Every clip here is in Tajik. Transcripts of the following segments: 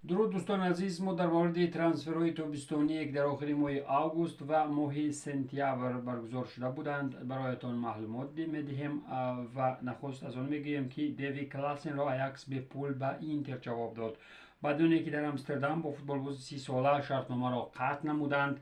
Дуруд, дӯстони азиз. Мо дар мавриди трансферҳои тобистоние, ки дар охири моҳи август ва моҳи сентябр баргузор шуда буданд, бароятон маълумот медиҳем ва нахуст аз он мегӯем, ки Деви Классенро Аякс бепул ба Интер ҷавоб дод. Баъди оне ки дар Амстердам бо футболбози 30-сола шартномаро қатъ намуданд,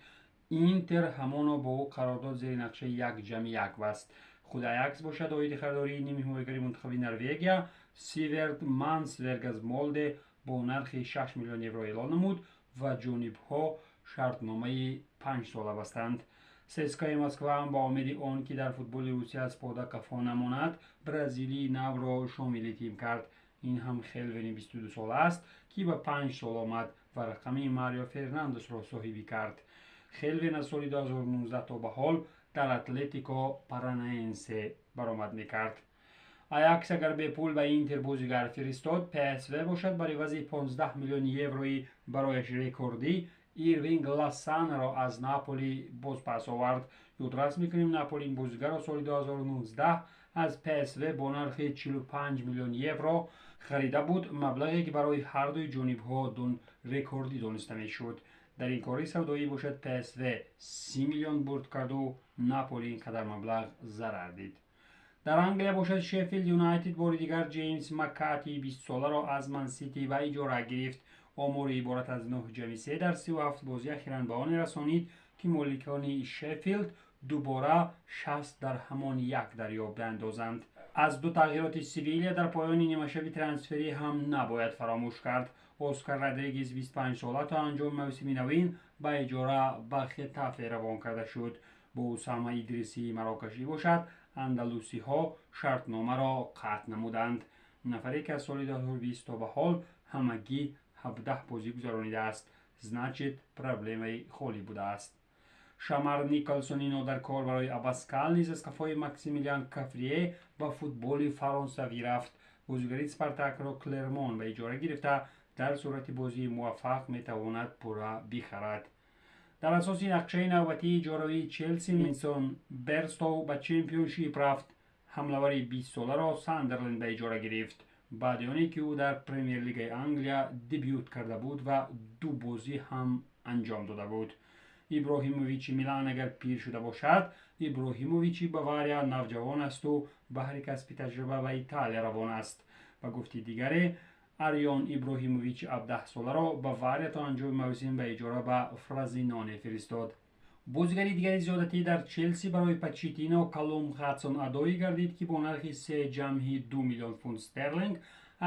Интер ҳамоно бо ӯ қарордод зери нақшаи 1+1 баст. Худ Аякс бошад, оиди харидории нимҳимоягари мунтахаби Норвегия Сиверд Мансверг аз Молде бо нархи 6 миллион евро эълон намуд ва ҷонибҳо шартномаи 5-сола бастанд. ЦСКАи Москва ҳам ба умеди он ки дар футболи Русия аз пода қафо намонад, бразилии навро шомили тим кард. Ин ҳам Хелвени 22-сола аст, ки ба 5 сол омад ва рақами Марио Фернандесро соҳибӣ кард. Хелвен аз соли 2019 то ба ҳол дар Атлетико Паранаенсе баромад мекард. Аякс агар бепул ба Интер бозигар фиристод, ПСВ бошад, бар ивази 15 миллиони еврои барояш рекордӣ Ирвинг Лассанаро аз Наполи бозпас овард. Ёдрас мекунем, Наполи ин бозигарро соли 2019 аз ПСВ бо нархи 45 миллион евро харида буд, маблағе ки барои ҳардуи ҷонибҳо рекордӣ дониста мешуд. Дар ин кори савдоӣ бошад, ПСВ 30 миллион бурд карду Наполи ин қадар маблағ зарар дид. Дар Англия бошад, Шеффилд Юнайтед бори дигар Ҷеймс Маккати 20-соларо аз Мансити ба иҷора гирифт. Омори иборат аз 9+3 дар 37 бозӣ ахиран ба оне расонид, ки моликони Шеффилд дубора 60 дар ҳамон як дарёб биандозанд. Аз ду тағйироти Севилия дар поёни нимашаби трансферӣ ҳам набояд фаромӯш кард. Оскар Родригес 25-сола то анҷоми мавсими навин ба иҷора ба Хетафе равон карда шуд. Бо Усама Идрисии марокашӣ бошад, андалусиҳо шартномаро қатъ намуданд, нафаре ки аз соли 2020 то ба ҳол ҳамагӣ 17 бозӣ гузаронидааст. Значит, проблемаи холӣ будааст. Шамар Николсони нодаркор барои Абаскал низ аз қафои Максимилиан Кафрие ба футболи фаронсавӣ рафт. Бозигари Спартакро Клермон ба иҷора гирифта, дар сурати бозии муваффақ метавонад пурра бихарад. Дар асоси нақшаи навбатии иҷоравии Челси Минсон Берстоу ба Чемпионшип рафт. Ҳамлавари 20-соларо Сандерленд ба иҷора гирифт, баъди оне ки ӯ дар Премер-лигаи Англия дебют карда буд ва ду бозӣ ҳам анҷом дода буд. Иброҳимовичи Милан агар пир шуда бошад, Иброҳимовичи Бавария навҷавон асту баҳри касби таҷриба ба Италия равон аст. Ба гуфти дигаре, Арион Иброҳимовичи 17-соларо Бавария то анҷоми мавсим ба иҷора ба Фразиноне фиристод. Бозигари дигари зиёдатӣ дар Челси барои Почеттино Калум Хадсон Одои гардид, ки бо нархи 3,2 миллион фунт стерлинг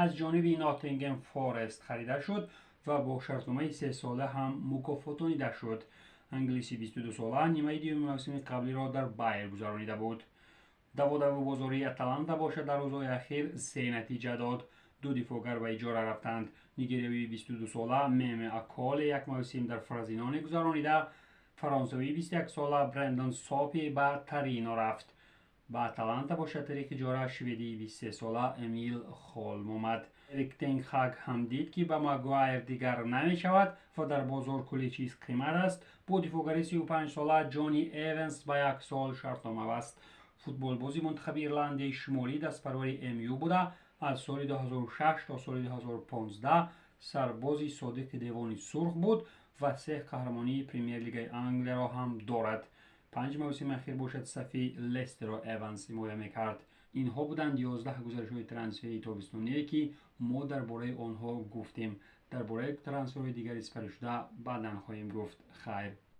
аз ҷониби Ноттингем Форест харида шуд ва бо шартномаи 3-сола ҳам мукофотонида шуд. Англиси 22-сола нимаи дуюми мавсими қаблиро дар Байер гузаронида буд. Даводаву бозории Аталанта бошад, дар рӯзҳои ахир се натиҷа дод. Ду дифоъгар ба иҷора рафтанд. Нигериявии 22-сола Меме Аколе як мавсим дар Фразиноне гузаронида, фаронсавии 21-сола Брендон Сопи ба Торино рафт. Ба Аталанта бошад, тариқи иҷора шведии 23-сола Эмил Холм омад. Эрик тен Хаг ҳам дид, ки ба Магуайр дигар намешавад ва дар бозор кулли чиз қимат аст. Бо дифоъгари 35-сола Ҷони Эвенс ба як сол шартнома баст. Футболбози мунтахаби Ирландияи Шимолӣ дастпарвари МЮ буда, аз соли 2006 то соли 2015 сарбози содиқи Девони Сурх буд ва се қаҳрамонии Премер-лигаи Англияро ҳам дорад. 5 мавсими ахир бошад, сафи Лестерро Эванс ҳимоя мекард. Инҳо буданд 11 гузаришҳои трансферии тобистоние, ки мо дар бораи онҳо гуфтем. Дар бораи трансферҳои дигари сипаришуда баъдан хоҳем гуфт. Хайр.